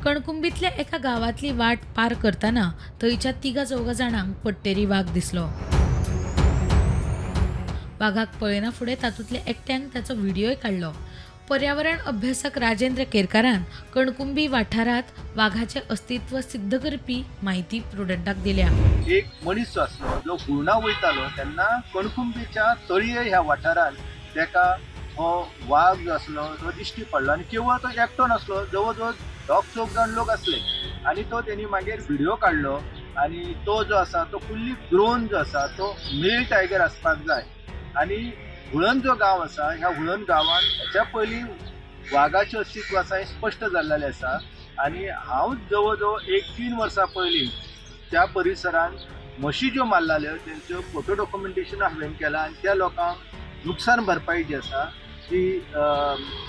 कणकुंबीतल्या एका गांवांतली वाट पार करतना थंयच्या तिगा चौगा जाणांक पट्टेरी वाग दिसलो. वागाक पळयना फुडें तातूंतल्या एकट्यान ताचो व्हिडियोय काडलो. पर्यावरण अभ्यासक राजेंद्र केरकारान कणकुंबी वाठारांत वाघाचें अस्तित्व सिद्ध करपी म्हायती प्रुडंटाक दिल्या. एक मनीस जो आसलो जो गुर्णा वयतालो तेन्ना कणकुंबीच्या तळये ह्या वाठारांत तेका हो वाग जो आसलो तो दिश्टी पडलो आनी केवळ तो एकटो नासलो, जवळ जवळ दोग चौग जाण लोक आसले आनी तो तेणी मागीर व्हिडियो काडलो आनी तो जो आसा तो फुल्ली ग्रोन जो आसा तो मेल टायगर आसपाक जाय. आनी हुळण जो गांव आसा ह्या हुळण गांवान हेच्या पयलीं वागाचें अस्तित्व आसा हें स्पश्ट जाल्लें आसा. आनी हांव जवळ जवळ एक 3 वर्सां पयलीं त्या परिसरान म्हशी ज्यो मारलेल्यो तेंच्यो फोटो डॉक्युमेंटेशन हांवें केलां आनी त्या लोकांक नुकसान भरपाई जी आसा ती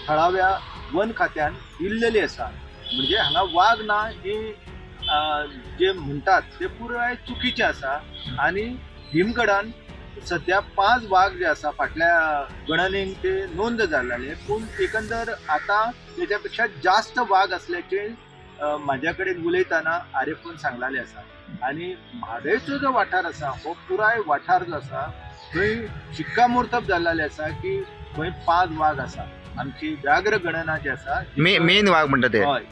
थळाव्या वन खात्यान दिल्लेली आसा. म्हणजे हांगा वाग ना ही जे म्हणटात ते पुराय चुकीचें आसा. आनी भीमगडान सद्या 5 वाग जे आसा फाटल्या गणनेन ते नोंद जाल्ले, पूण एकंदर आतां तेच्या पेक्षा जास्त वाग असल्याचे म्हाज्या कडेन उलयतना आरेफून सांगलेलें आसा. आनी म्हादयचो जो वाठार आसा हो पुराय वाठार जो आसा थंय शिक्कामोर्तब जाल्लें आसा की थंय 5 वाग आसा. आमची व्याघ्र गणना जी आसा मेन वाग म्हणटा ते, हय,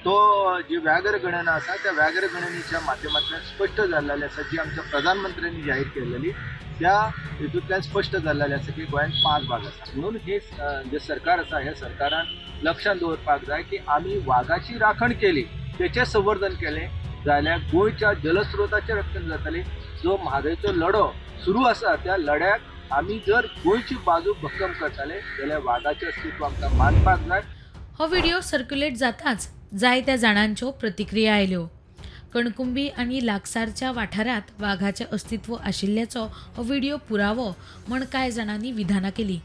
तो जी व्याघ्र गणना आसा त्या व्याघ्र गणनेच्या माध्यमांतल्यान स्पश्ट जाल्लें आसा, जी आमच्या प्रधानमंत्र्यांनी जाहीर केलेली त्या हेतूंतल्यान स्पश्ट जाल्लें आसा की गोंयांत 5 वाग आसा. म्हणून हे जे सरकार आसा ह्या सरकारान लक्षांत दवरपाक जाय की आमी वागाची राखण केली, तेचें संवर्धन केलें जाल्यार गोंयच्या जलस्रोताचें रक्षण जातलें. जो म्हादयचो लढो सुरू आसा त्या लढ्याक आमी जर गोंयची बाजू भक्कम करताले जाल्यार वागाचें अस्तित्व आमकां मानपाक जाय. हो व्हिडिओ सर्क्युलेट जाताच जायत्या जाणांच्यो प्रतिक्रिया आयल्यो. कणकुंबी आनी लागसारच्या वाठारांत वाघाचें अस्तित्व आशिल्ल्याचो हो व्हिडिओ पुरावो म्हण कांय जाणांनी विधानां केली,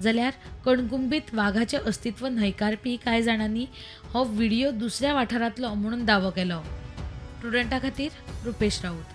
जाल्यार कणकुंबीत वाघाचें अस्तित्व न्हयकारपी कांय जाणांनी हो व्हिडिओ दुसऱ्या वाठारांतलो म्हणून दावो केलो. प्रुडंटा खातीर रुपेश राऊत.